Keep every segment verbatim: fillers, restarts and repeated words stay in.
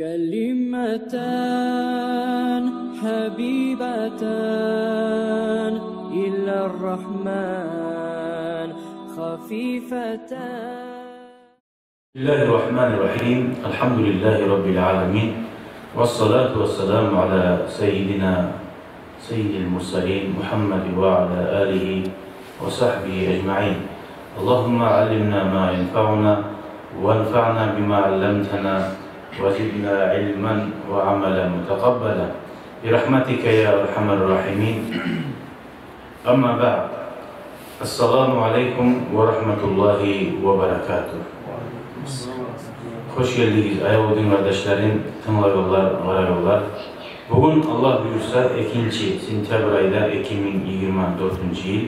كلمتان حبيبتان إلى الرحمن خفيفتان. بسم الله الرحمن الرحيم. الحمد لله رب العالمين. والصلاة والسلام على سيدنا سيد المرسلين محمد وعلى آله وصحبه أجمعين. اللهم علمنا ما ينفعنا وانفعنا بما علمتنا وزدنا علما وعملا متقبلا برحمتك يا أرحم الراحمين. أما بعد. السلام عليكم ورحمة الله وبركاته. Хош гелдигиз, аявлу дин къардашларым, тынглагъанлар, къарагъанлар. Бугюн, Аллагь буюрса, экинчи сентябрь айда, эки минг йигирма дёртюнчю йыл.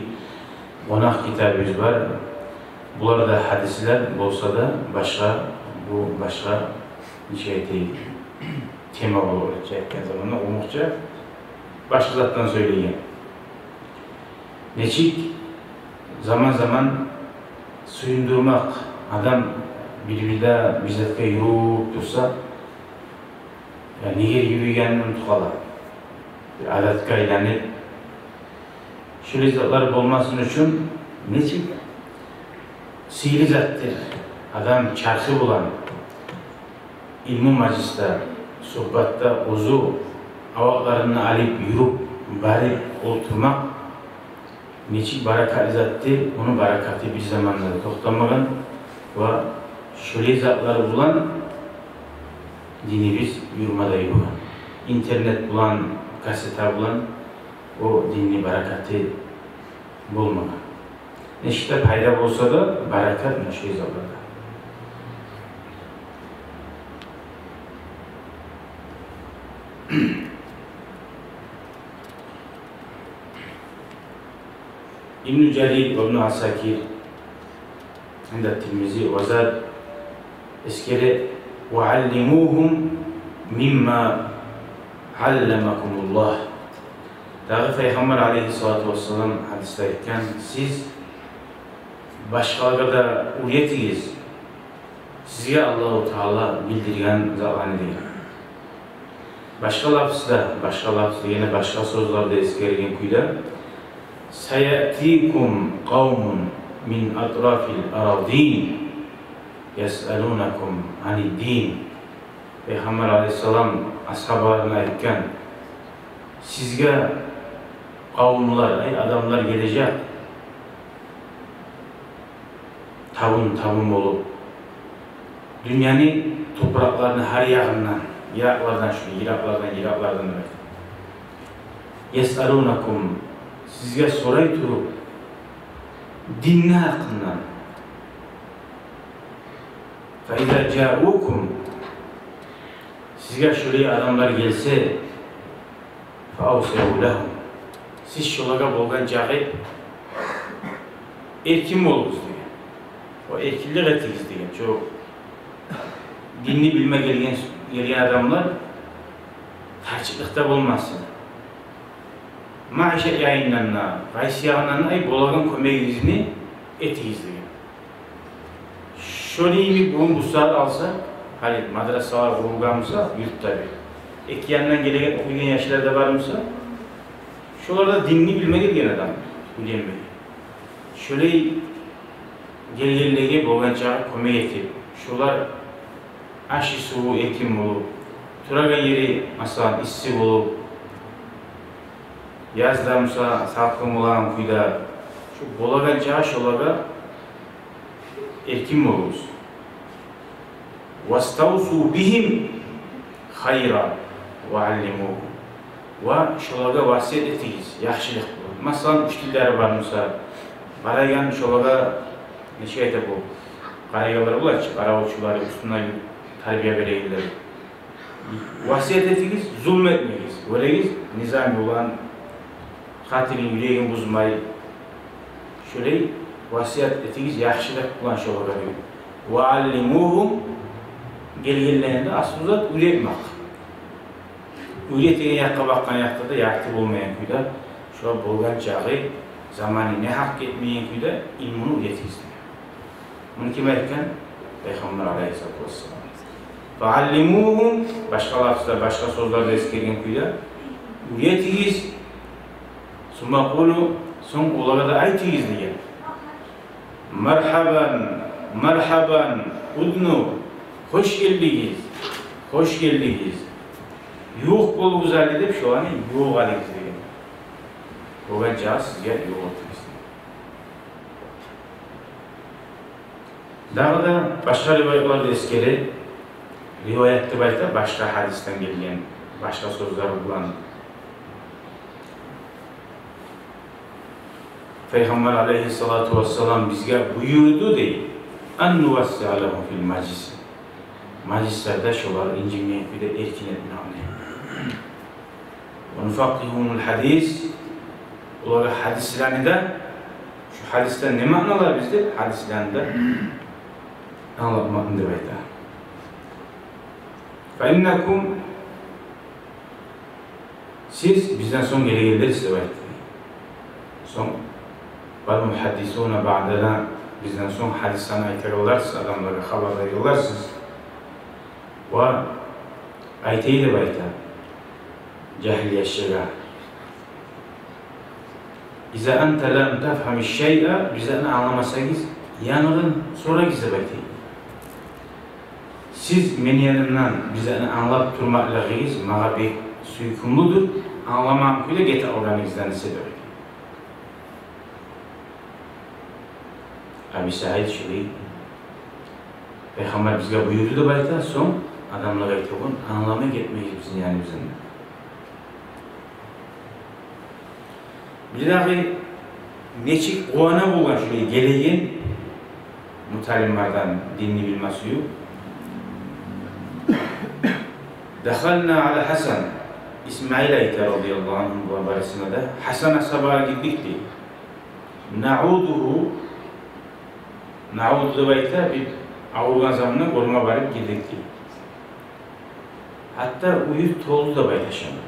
Къонакъ китабыбыз бар. Булар да гьадислер болса да, башгъа, бу башгъа, нечик айтайым, тема болур, орусча айтгъан заманда, къумукъча, башгъа затдан сёйлейген. Нечик заман-заман сююндюрмек, адам бир-бирде бир затгъа юрюп турса, я неге юрюйгенин унутуп къала. Бир адатгъа айланып, шулай затлар болмасын учун нечик сыйлы затдыр адам чархы булан илму мажлисде, сугьбатда оьзю авакъларын алып, юрюп, барып олтурмакъ нечик баракатлы затдыр, ону баракаты бир заманда да токътамагъан ва шолай затлар булан динибиз юрюме де юрюген. Интернет булан, кассета булан о динни баракаты болмагъан. Нечик де пайда болса да, баракат муна шолай затларда. Ибну Жарир ва Ибну Асакир, инда Тирмизи ва зад, эсгере: «Ва аллимугьум мимма алламакумуллагь». Дагъы Пайхаммар алейгьиссалату вассалам гьадисде айтгъан: «Сиз башгъалагъа да уьйретигиз сизге Аллагьу Таала билдирген затланы», — деген. Башгъа лафзда, башгъа лафзда, яни башгъа сёзлерде эсгерилген кюйде: «Саятикум къавмун мин атрафил арадин ясъалунакум анид-дин». Пайхаммар алейгьиссалам асгьабаларына айтгъан: «Сизге къавумлар, ай, адамлар гележек, табун-табун болуп, дюньяны топуракъларыны гьар ягъындан, йыракълардан, шу йыракълардан, йыракълардан, деп айта. Ясъалунакум, сизге сорай туруп, динни гьакъындан. Фа иза жаукум, сизге шолай адамлар гелсе, фа авсагьу лагьум, сиз шолагъа болгъан чакъы эркин болугъуз», — деген. «О эркинлик этигиз», — деген. Шо динни билме гелген, гелген адамлар тарчыкълыкъда болмасын. Маишат ягъындан да, къайсы ягъындан да, ай, болагъан кёмегигизни этигиз, — деген. Шону йимик бугюн бу сагьат алса, гьали мадрасалар къурулгъан буса, юртда бир эки яндан гелеген, охуйгъан яшлар да бар буса, шолар да динни билме гелген адам, уьйренме. Шолай гелгенлеге болгъан чакъы кёмек этип, шолар ашы-суву эркин болуп, турагъан ери, масала, исси болуп, язда буса салкъын болагъан кюйде, шо болагъан чакъы шолагъа эркин болугъуз. «Ваставсу бигьим хайран ва аллимугьум». Ва шолагъа васият этигиз яхшылыкъ булан. Масала, учительлери бар буса, къарайгъан шолагъа, нечик айта бу, къарайгъанлар бола чы, къаравулчулары, уьстюне тарбия берегенлер. Васият этигиз, зулму этмегиз. Гёрегиз, низам булан, хатирин, юрегин бузмай, шолай васият этигиз яхшылыкъ булан шолагъа, деген. «Ва аллимугьум», гелгенлеринде аслу зат уьйретмек. Уьйретеген якъгъа бакъгъан якъда да ярты болмайгъан кюйде, шо болгъан чакъы заманы негьакъ гетмейген кюйде илмуну уьйретигиз, деген. Муну ким айтгъан? Пайхаммар алейгьиссалату вассалам. Фааллимугьум, башгъа лафзда, башгъа сёзлерде эсгерген кюйде, уьйретигиз. Сумма къулу, сонг олагъа да айтыгъыз деген. Маргьабан, маргьабан, удну, хош гелдигиз, хош гелдигиз. Ювукъ болугъуз гьали деп, шоланы ювукъ гьалигиз деген. Болгъанча сизге ювукъ болугъуз. Дагъы да башгъа риваятларда эсгере, риваят деп айта, башгъа гьадисден гелген, башгъа сёзлер булан. Пайхаммар алейгьиссалату вассалам бизге буюрду дей, ан нувассиа лагьум фил мажлис. Мажлислерде шолар инжимейин кюйде эркин этмеге. Ва нуфаккъигьугьумул гьадис, олагъа гьадислени де, шу гьадисден не маъна алабыз деп, гьадислени де англатмакъны деп айта. Фа иннакум, сиз бизден сонг гелегенлерсиз деп айтды. Сонг, вал мугьаддисуна баъдана, бизден сонг гьадислени айтагъанларсыз, адамлагъа хабар берегенлерсиз. Ва айтайым деп айта, жагьил яшлагъа. Иза анта лам тафгьамиш шайъа, бир затны англамасагъыз, янгыдан сорагъыз деп айтайым. Сиз мени янымдан бир затны англап турмакълыгъыгъыз магъа бек сюйкюмлюдюр, англамагъан кюйде гете алгъаныгъыздан эсе деп айтайым. Аби Саид шулай, Пайхаммар бизге буюрду деп айта, сонг адамлагъа айта болгъан, англамай гетмегиз бизин яныбыздан. Бир дагъы нечик къувана болгъан шулай гелеген муталимлерден, динни билме сююп. Дахална ала Гьасан, Исмаил айта, радияллагьу ангьу, булар барысына да, Гьасан асгьабагъа гирдик дей. Наудугьу, науду деп айта, бир авругъан заманда гёрме барып гирдик дей. Гьатта уьюр толду деп айта шонда.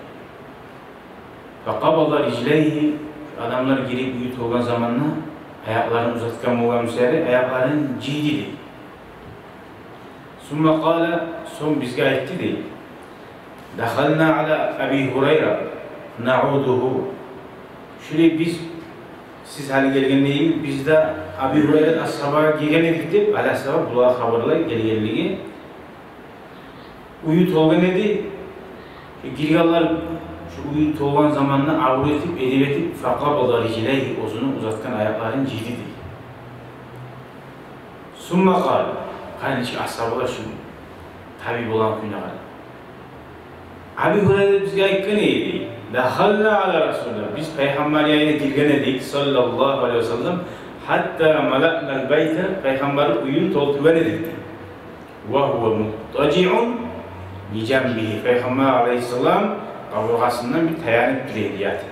Факъабаза рижлайгьи, адамлар гирип уьюр толгъан заманда аякъларын узатгъан болгъан саялы, аякъларын жыйды дей. Сумма къала, сонг бизге айтды дей. Дахална ала Аби Гьурайра наудугьу. Шулай биз, сиз гьали гелгенлей, биз де Аби Гьурайра асгьабагъа гирген эдик деп, Али асгьаба булагъа хабарлай гелгенлиги. Уьюр толгъан эди. Гиргенлер шу уьюр толгъан заманда абур этип, эдеп этип, факъабаза рижлайгьи, оьзюню узатгъан аякъларын жыйды дей. Сумма къала, къара нечик асгьабалар шу табий болгъан кюйюне къара. Аби Гьурайра бизге айтгъан эди. Дахална ала Расулиллагь. Биз Пайхаммар янына гирген эдик, саллаллагьу алайгьи ва саллам. Гьатта малаънал байта, Пайхаммарны уьюн толтургъан эдик. Ва гьува муттажиун би жанбигьи. Пайхаммар алайгьиссалам къабургъасындан бир таянып тура эди, ятып.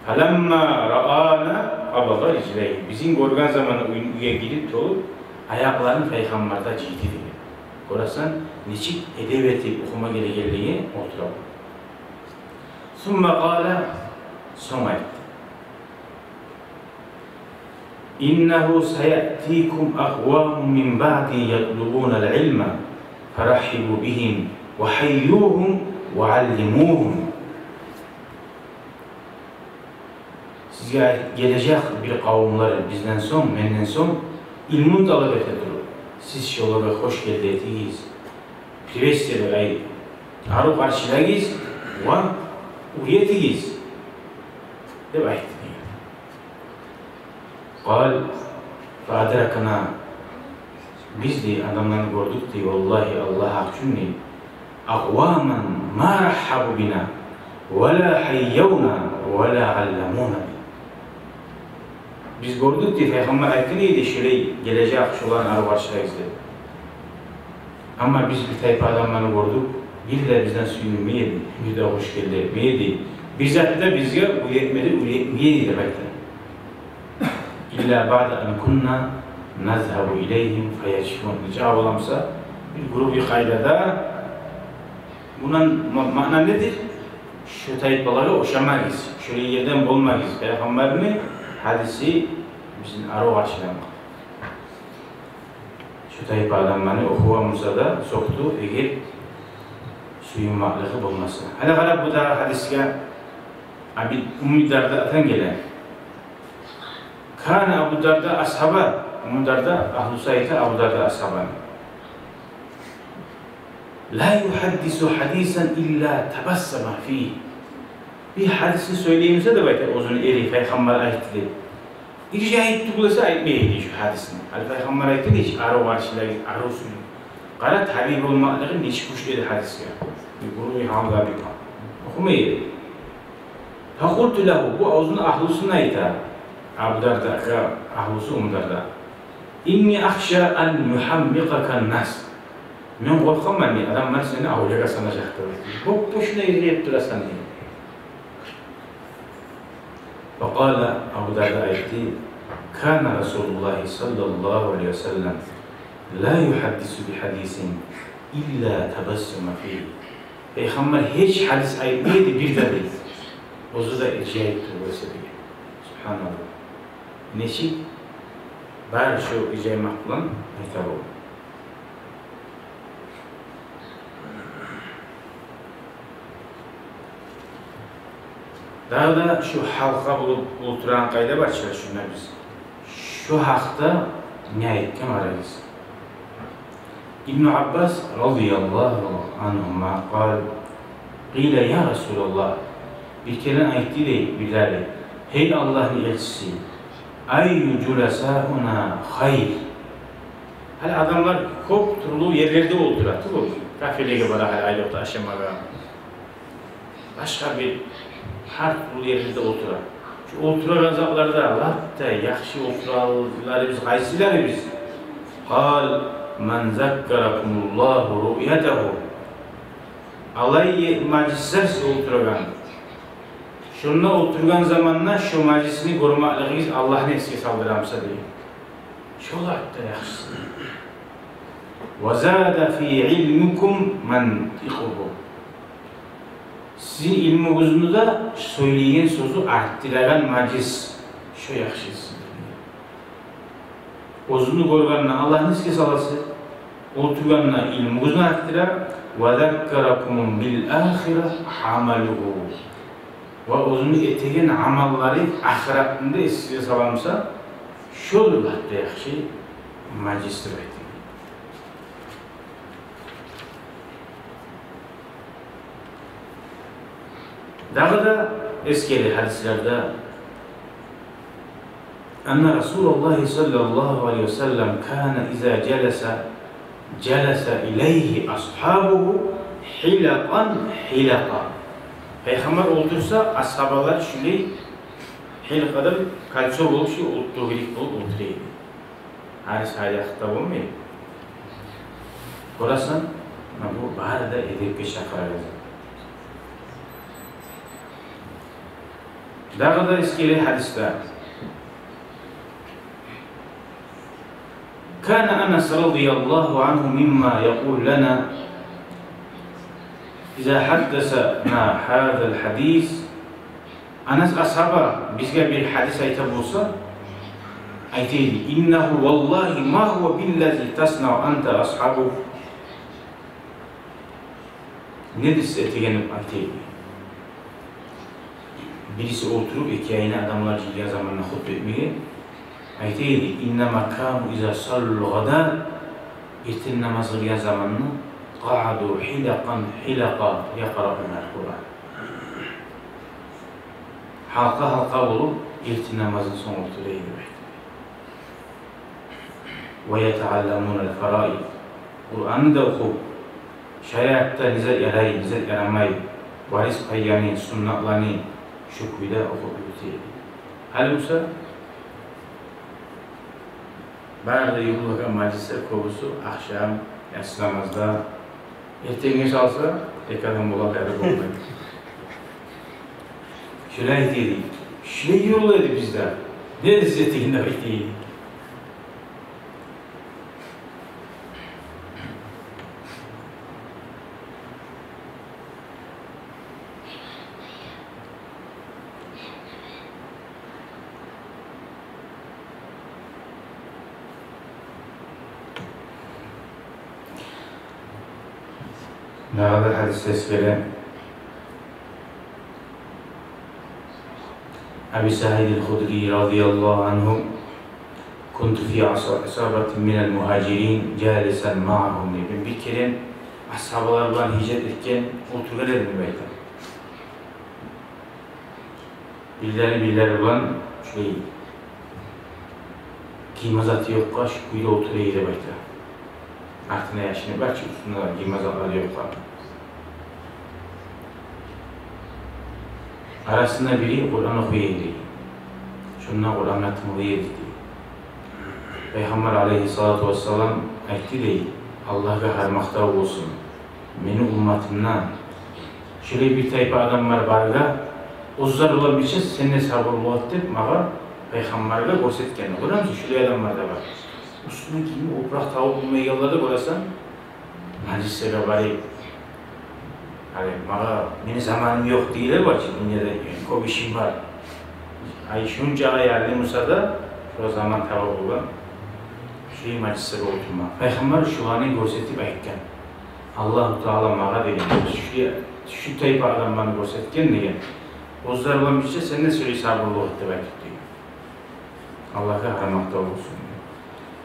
Фаламма раана къабаза рижлайгьи. Бизин гёрген заманда уьй-, уьйге гирип толуп, аякъларын Пайхаммар да жыйды деген. Гёресен, нечик эдеп этип охума герек экенлиги олтура. Сумма къала, сонг айтды. Иннагьу саяътикум акъвамун мин баъди ятлубунал илма, фарахьибу бигьим ва гьайюгьум ва аллимугьум. Сизге гележек бир къавумлар бизден сонг, менден сонг, илмуну талап эте туруп, сиз шолагъа хош гелди этигиз, приветствие, ай, арив къаршылагъыз ва уьйретигиз деп айтды деген. Къала, фаадракна, биз де адамланы гёрдюк дей, валлагьи, Аллагь гьакъ учун дей, акъваман ма рахьабу бина, ва ла гьайявна, ва ла алламуна дей. Биз гёрдюк дей, Пайхаммар айтгъан эди, шолай гележек, шоланы арив къаршылагъыз деп. Амма биз бир тайпа адамланы гёрдюк, бир де бизден сююнмей эди, бир де хош гелди этмей эди, бир зат да бизге уьйретмеди, уьйретмей эди деп айта. Илла баъда ан кунна назгьабу илайгьим фаяшфун. Нечакъы боламса, бир грубый къайдада, мундан ма-, маъна недир? Шу тайпалагъа ошамагъыз, шолай ерден болмагъыз. Пайхаммарны гьадиси бизин арив къаршыламакъ. Шу тайпа адамланы охугъан буса да сёкдю, эгер сююнмакълыгъы болмаса. Гьали къара бу дагъы гьадисге, Аби, Умму Дардадан геле. Кана Абу Дарда асгьаба, Умму Дарда, агьлюсю айта, Абу Дарда асгьаба. Ла юхаддису хадисан илла табассама фигьи. Бир гьадисни сёйлей буса деп айта оьзюню эри, пайхаммар айтды деп. Иржайып тюгюл эсе айтмай эди шу гьадисни. Гьали пайхаммар айтды дей, арив къаршылай, арив сююн. Къара, табий болмакълыгъы нечик гючлю эди гьадисге. Бир гюрюй гьалда бир охумай эди. Факъулту лагьу, бу оьзюню агьлюсюне айта. Абу Дардагъа агьлюсю Умму Дарда. Инни ахша ан юхаммикъака нас. Мен къоркъаман, не, адамлар сени авлиягъа санажакъ деп. Боп-бошуна иржайып турасан, не. Факъала, Абу Дарда айтды: кана Расулуллагьи саллаллагьу алайгьи ва саллам ла юхаддису би хадисин илла табассама фигьи. Пайхаммар гьеч гьадис айтмай эди бир де дей, оьзю де иржайып тюгюл эсе дей. Субгьаналлагь. Нечик бары шу иржаймакъ булан айта болду. Дагъы да шу гьалкъа болуп олтурагъан къайда бар чы шунда биз. Шу гьакъда не айтгъан, къарагъыз. Ибну Аббас радияллагьу ангьума къала: къила я Расулаллагь, бир керен айтды дей Билал: гьей Аллагьны элчиси, айю жуласауна хайр? Гьали адамлар кёп тюрлю ерлерде олтура, тюгюлмю? Кафелеге бара, гьали айлыкъда ашамагъа. Башгъа бир гьар тюрлю ерлерде олтура. Шу олтурагъан затларда лап да яхшы олтурагъанларыбыз къайсыларыбыз? Къала: ман заккаракумуллагьу руъятагьу. Алай мажлислер сиз олтурагъан. Шонда олтургъан заманда шо мажлисни гёрмеклигигиз Аллагьны эсге салдыра буса дей. Шолар да яхшысы. Ва зада фи илмикум мантикъугьу. Сизин илмугъузну да сёйлейген сёзю артдырагъан мажлис, шо яхшысы. Оьзюню гёргенде Аллагьны эсге саласы, олтургъанда илмугъузну артдыра. Ва заккаракум бил ахира амалугьу. Ва оьзюню этеген амаллары ахыратында эсге сала буса, шо да лап да яхшы мажлисдир деп айта. Дагъы да эсгериле гьадислерде: анна Расулаллагьи саллаллагьу алайгьи ва саллам кана иза жаласа, жаласа илайгьи асгьабугьу хилакъан хилакъа. Пайхаммар олтурса, асгьабалар шулай хилакъадан, кольцо болуп, шулай тёгерек болуп олтура эди. Гьариси гьар якъда болмай. Гёресен, муна бу бары да эдепге чакъырагъан. Дагъы да эсгериле гьадисде. Кана Анас радияллагьу ангьу мимма якъулу лана иза хаддасана гьазал хадис. Анас асгьаба бизге бир гьадис айта буса, айта эди: иннагьу валлагьи ма гьува биллази таснаъу анта ва асгьабука. Недир сиз этеген деп айта эди. Бириси олтуруп, эки айны адамлар жыйылгъан заманда хутба этмеге, айта эди: иннама кану иза саллу гъадат, эртен намаз къылгъан заманда, къаъаду хилакъан хилакъа якърауна аль-Къуръан. Гьалкъа-гьалкъа болуп, эртен намаздан сонг олтура эди деп айта. Ва ятаалламуна аль-фараид. Къуръанны да охуп, шариатда не зат ярай, не зат ярамай, варис пайны, суннатланы шу кюйде охуп юрюте эди. Гьали буса, бары да юрюлеген мажлислер кёбюсю ахшам, яссы намазда, эртенге салса, эки адам бола къайры болмай. Шулай эди, шулай юрюле эди бизде. Недир сиз этеген деп айта эди. Дагъы да гьадис эсгере. Аби Саид аль-Худри радияллагьу ангьу: «Кунту фи аса-, асабатин миналь мугьажирин жалисан маъагьум», — дей. Мен бир керен асгьабалар булан гьижрат этген, олтургъан эдим деп айта. Бирлери-бирлери булан шулай гийме заты ёкъгъа, шу кюйде олтура эди деп айта. Артына яшынып бар чы, уьстюнде гийме затлар ёкъгъа. Арасында бири Къуран охуй эди. Шонда Къуранны тынглай эди дей. Пайхаммар алейгьиссалату вассалам айтды дей: «Аллагьгъа гьар макътав болсун, мени умматымда шулай бир тайпа адамлар баргъа, оьзлер булан бирче сен де сабурлукъ эт», — деп магъа, пайхаммаргъа гёрсетген. Гёремисиз, шулай адамлар да бар. Уьстюне гийим, опуракъ табып болмайгъанлар да, гёресен, мажлислеге барып, гьали магъа, мени заманым ёкъ дейгенлер бар чы, дюньяда кёп ишим бар. Ай, шунча ай айлы буса да, шо заман таба болгъан, шо мажлислеге олтурма. Пайхаммар шуланы гёрсетип айтгъан. Аллагьу Таала магъа деген, шу, шу тайпа адамланы гёрсетген деген. Оьзлер булан бирче сен де шолай сабурлукъ эт деп айтып деген. Аллагьгъа гьар макътав болсун.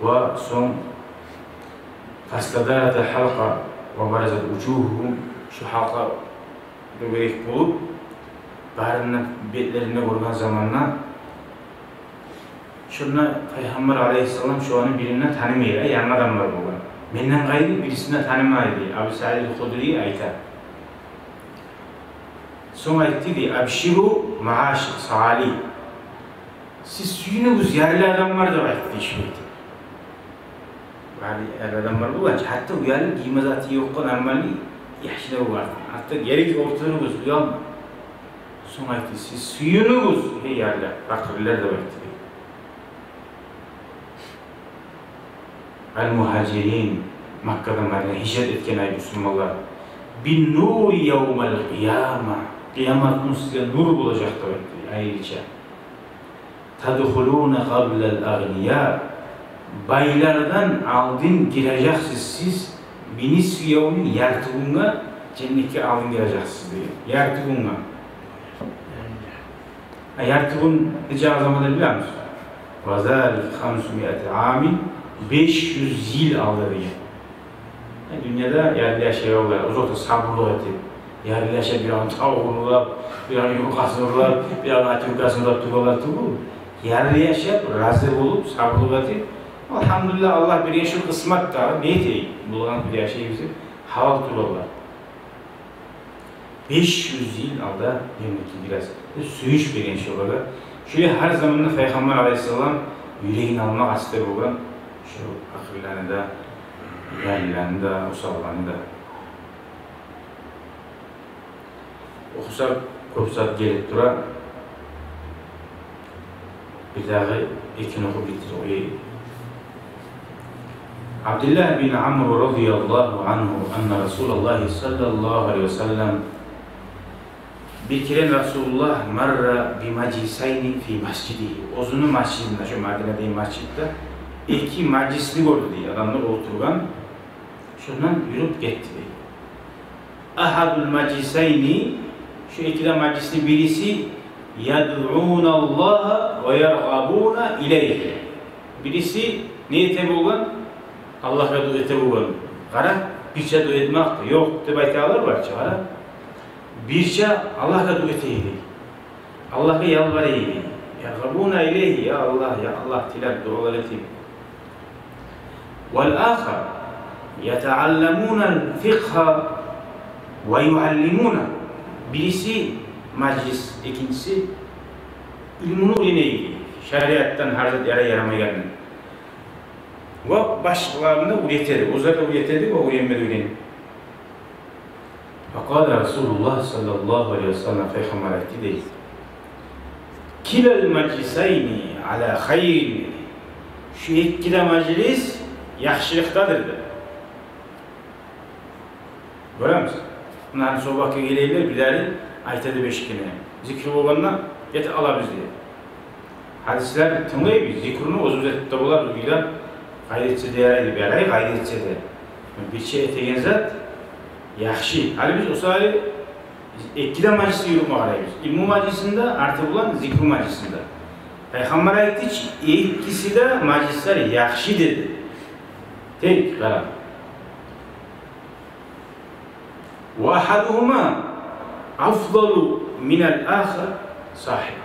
Ва сонг: «Фастадарат аль-халкъа ва баразат вужугьугьум», шу халкъа дёгерек болуп, барыны бетлерин де гёрген заманда, шонда Пайхаммар алейгьиссалам шоланы бирин де танымай, янгы адамлар болгъан. Менден къайры бирисин де танымай дей. Абу Саид аль-Худри айта. Сонг айтды дей: «Абширу маъашир салигьин». «Сиз сююнюгюз, ярлы адамлар», — деп айтды дей шо. Ярлы, ярлы адамлар болгъан чы, гьатта уялы гийме заты ёкъ, нормальный яхшы да болгъан. Гьатта гелигиз, олтуругъуз, уялмагъыз. Сонг айтды: «Сиз сююнюгюз, гьей ярлы, пакъырлар», — деп айтды дей. Аль-мугьажирин, Маккадан Мадинагъа гьижрат этген ай бусурманлар. «Бин-нури явмаль-къияма». Къыямат гюн сизге нур болажакъ деп айтды, айрыча. «Тадхулуна къаблаль-агъния». Байлардан алдын гирежексиз сиз, «бинисфи явмин», ярты гюнге, женнетге алдын гирежексиз деген. Ярты гюнге. А ярты гюн нече заман деп билемисиз? «Ва залика хамсу миати амин», беш юз йыл алда деген. Э, дюньяда ярлы яшайгъанлар, озокъда, сабурлукъ этип, ярлы яшап, биревню тавугъун урлап, биревню юмкъасын урлап, биревню ачувкасын урлап тургъанлар тюгюл. Ярлы яшап, рази болуп, сабурлукъ этип, «Альгьамдулиллагь, Аллагь берген шу къысмат дагъы, не этейик, буланы бир яшайбыз», — деп, гьалал тургъанлар. Беш юз йыл алда женнетге гиресиз деп сююнч берген шолагъа. Шолай гьар заманда Пайхаммар алейгьиссалам юрегин алмакъ асты болгъан шо пакъырланы да, ярлыланы да, усалланы да. Охусакъ, кёп зат гелип тура. Бирдагъы экини охуп битдирип къояйыкъ. Абдуллагь бин Амр радияллагьу ангьу анна Расулаллагьи саллаллагьу алайгьи ва саллам, бир керен Расулуллагь марра би мажлисайни фи масжидигьи, оьзюню масжидинде, шо Мадинадагъы масжидде эки мажлисни гёрдю дей, адамлар олтургъан. Шондан юрюп гетди дей. Агьадул мажлисайни, шо эки де мажлисни бириси, ядъуналлагьа ва яргъабуна илайгьи. Бириси не эте болгъан? Аллагьгъа дуа эте болгъан. Къара, бирче дуа этмек ёкъ деп айталар бар чы, къара. Бирче Аллагьгъа дуа эте эди. Аллагьгъа ялбара эди. Яргъабуна илайгьи, я Аллагь, я Аллагь, тилеп, дуалар этип. Вал ахар ятаалламунал фикъгьа ва юаллимуна. Бириси мажлис, экинчиси илмуну уьйренеди, шариатдан гьар зат ярай-ярамайгъанны. Ва башгъаланы уьйретеди, оьзлер де уьйретеди ва уьйренме де уьйренеди. Факъала Расулуллагь саллаллагьу алайгьи ва саллам, Пайхаммар айтды дей: «Килал мажлисайни ала хайрин». Шу эки де мажлис яхшылыкъдадыр дей. Гёремисиз? Муна сабакъгъа гелегенлер билер, айтады беш керен. Зикру болгъанда гетип алабыз дей. Гьадислер тынглайбыз, зикруну оьзюбюз этип де болабыз, уьйде къайда этсе де ярайды, ярай къайда этсе де. Бирче этеген зат, Яхшы. Гьали биз о саялы эки де мажлисни юрютме къарайбыз. Илму мажлисинде, арты булан зикру мажлисинде. Пайхаммар айтды чы, экиси де мажлислер яхшы деди. Тек къара. Ва ахадугьума афдалу минал ахар сагьиба.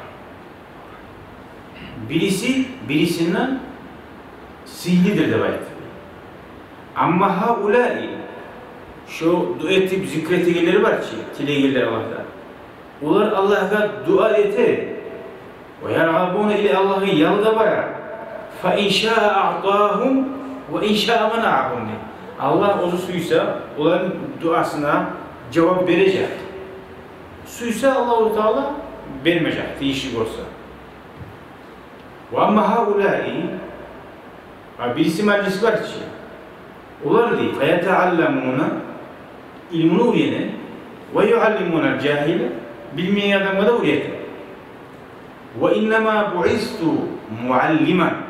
Бириси бирисинден сыйлыдыр деп айтды. Амма гьаулаи, шо дуа этип зикр этегенлер бар чы, тилегенлер Аллагьдан. Олар Аллагьгъа дуа эте. Ва яргъабуна илай, Аллагьгъа ялгъа бара. Фа ин шаа аътагьум ва ин шаа манаагьум. Аллагь оьзю сюйсе, оланы дуасына жавап бережек. Сюйсе, Аллагьу Таала бермежек, тийишли гёрсе. Ва амма гьаулаи, а бириси мажлис бар чы. Олар дей, фаятаалламуна, илмуну уьйрене, ва юаллимуна жагьила, билмейген адамгъа да уьйрете. Ва иннама буъисту муаллиман.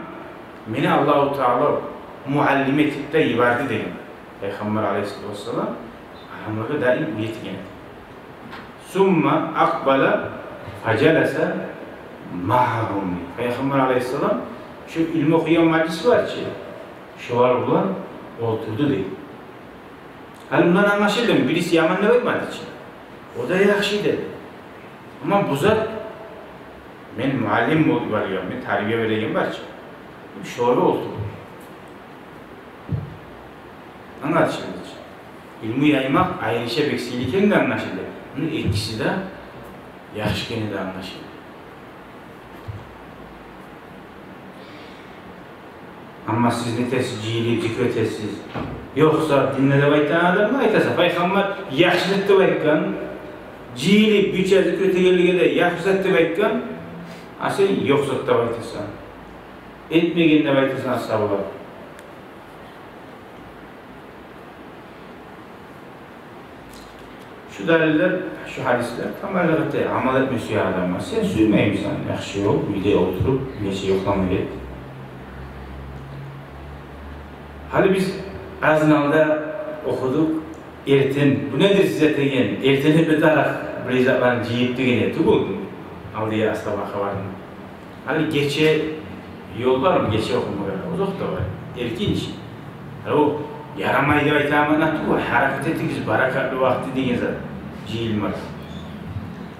Мени Аллагьу Таала муаллим этип де йиберди деген. Пайхаммар алайгьиссалату вассалам адамлагъа даим уьйретген эди. Сумма акъбала фажаласа магьагьум. Пайхаммар алайгьиссалам шо илму охуйгъан мажлис бар чы, шолар булан олтурду дей. Гьали мундан англашылды, бириси яман деп айтмады чы. О да яхшы деди. Амма бу зат, мен муаллим болуп баргъан, мен тарбия береген бар чы. Шолар олтурду. Англашылды чы. Илму яймакъ айрыча бек сыйлы экени де англашылды. Муну экиси де яхшы экени де англашылды. Амма сиз нетесиз, жыйылып зикр этесиз. Ёкъса динде деп айтагъан адамгъа айтасан, пайхаммар яхшы зат деп айтгъан, жыйылып бирче зикр этегенлеге де яхшы зат деп айтгъан, а сен ёкъ зат деп айтасан. Этмеген деп айтасан асгьабалар. Шу далиллер, шу гьадислер тамам алгъытта амал этме сюе адамгъа. Сен сюймеймисен, яхшы ёл, уьйде олтуруп, гече юхлама гет. Гьали биз азын алда охудукъ, эртен, бу недир сиз этеген, эртен этме тарыкъ бир затланы жыйып деген эди тюгюлмю? Алдагъы асгьаба хабарын. Гьали гече ёл бармы, гече охумагъа? Озокъда бар. Эркин чи. Гьали о ярамай деп айтагъан маъна тюгюл, гьаракат этигиз, баракатлы вакъти деген зат. Жыйылмагъа.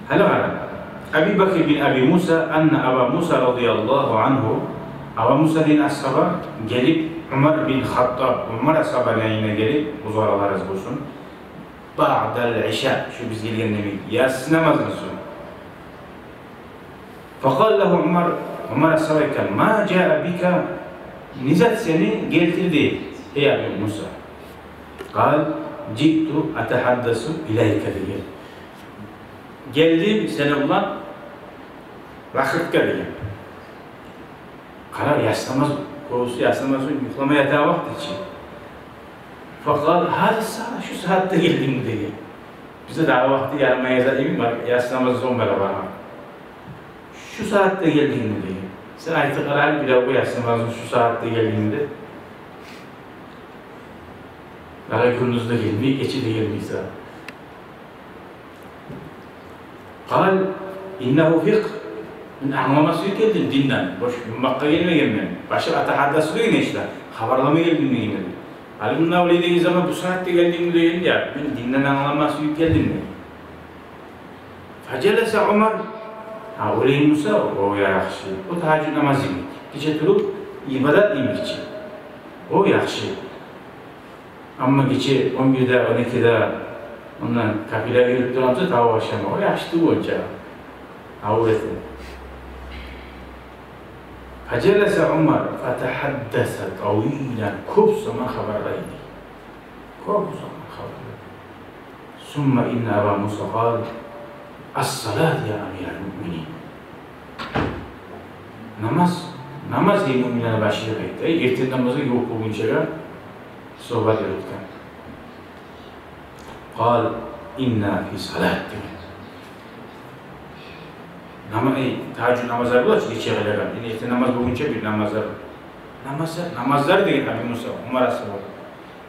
Гьали къара. Аби Бакр бин Аби Муса, анна Аба Муса радияллагьу ангьу, Аба Муса деген асгьаба гелип, Умар бин Хаттаб, Умар асгьабаны янына гелип, Аллагь олагъа рази болсун. Баъдал иша, шу биз гелгенден, яссы намаздан сонг. Факъала лагьу Умар, Умар асгьаба айтгъан: «Ма жаа бика, не зат сени гелтирди, эй Абу Муса?» Къала: «Жиъту атагьаддасу илайка», – деген. «Гелдим сени булан лакъыргъа», – деген. Къара, яссы намаз, кёбюсю яссы намаз сонг юхлама ята вакъти чи. Факъала: «Гьаза сагьа, шу сагьатда гелдингми?» – деген. Бизде дагъы вакъти ярамай яза эми бар, яссы намаз сонг бара бара. «Шу сагьатда гелдингми?» – деген. Сен айтып къара гьали, бирев яссы намаз сонг шу сагьатда гелдингми деп. Дагъы гюндюз де гелмей, гече де гелмей сагьат. Къала: «Иннагьу фикъгь». Мен англама сююп гелдим динден. Бош юммакъгъа гелмегенмен. Башы атагьаддасу деген ишде. Хабарлама гелдим деген эди. Гьали мунда олай деген заман, «Бу сагьатда гелдингми?» – деген, я, мен динден англама сююп гелдим деген. Фажаласа Умар. Гьа, олай буса, о яхшы. О тагьажжуд намаз йимик. Гече туруп ибадат йимик чи. О яхшы. Амма гече он бирде, он экиде ондан капилеге юрюп тургъан буса, тавбу ашама, о яхшы тюгюл онча. Авур этме. Фажаласа Умар фатагьаддаса тавилан, кёп заман хабарлай эди. Кёп заман хабарлай эди. Сумма инна Аба Муса къала: «Ас-салат, я амирал муъминин». Намаз, намаз, эй муъминлени башы, деп айтды. Эй, эртен намазгъа ювукъ болгъунчагъа согъуп юрютген. Къала: «Инна фи салат», – деген. Нама-, эй, тагьажжуд намазлар бола чы, гече къылагъан. Энни эртен намаз болгъунча бир намазлар. Намазлар, намазлар, деген Аби Муса, Умар асгьаба.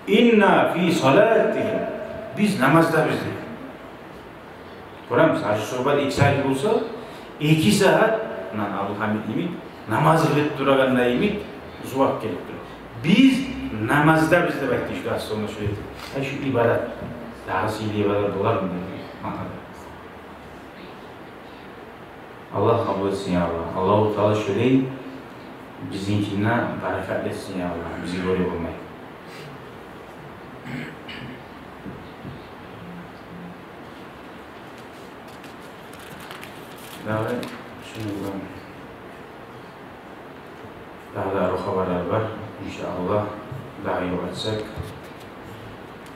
«Инна фи салат», – деген. Биз намаздабыз деп. Гёремисиз, гьали сугьбат эки сагьат болса, эки сагьат, мунан Абдулгьамит йимик, намаз къылып турагъанда йимик, зувап гелип тура. Биз намаздабыз деп айтды, ишде аслында шолай. Ай, шу ибадат, дагъы сыйлы ибадат болармы деген маънада. Аллагь къабул этсин, я Аллагь. Аллагьу Таала шолай бизинкин де баракат этсин, я Аллагь. Бизге гёре болмай. Дагъы шуну булан. Дагъы да арив хабарлар бар, иншааллагь. Дагъы ёкъ этсек,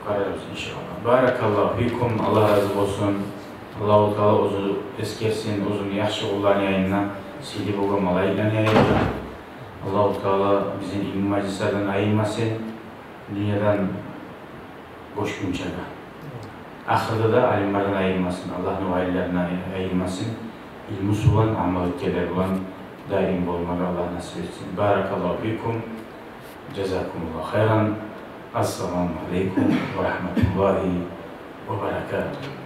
къарарбыз, иншааллагь. Баракаллагьу фикум, Аллагь рази болсун. Аллагьу Таала оьзю эсгерсин оьзюню яхшы къулларыны янында, сыйлы болгъан малайиклени янында. Аллагьу Таала бизин илму мажлислерден айырмасын, дюньядан гёчгюнче де. Ахырда да алимлерден айырмасын, Аллагьны валилеринден айырмасын. Илмусу булан, амал этгенлер булан даим болмагъа Аллагь насип этсин. Баракаллагьу фикум. Жазакумуллагьу хайран. Ассаламу алейкум ва рагьматуллагьи ва баракатугь.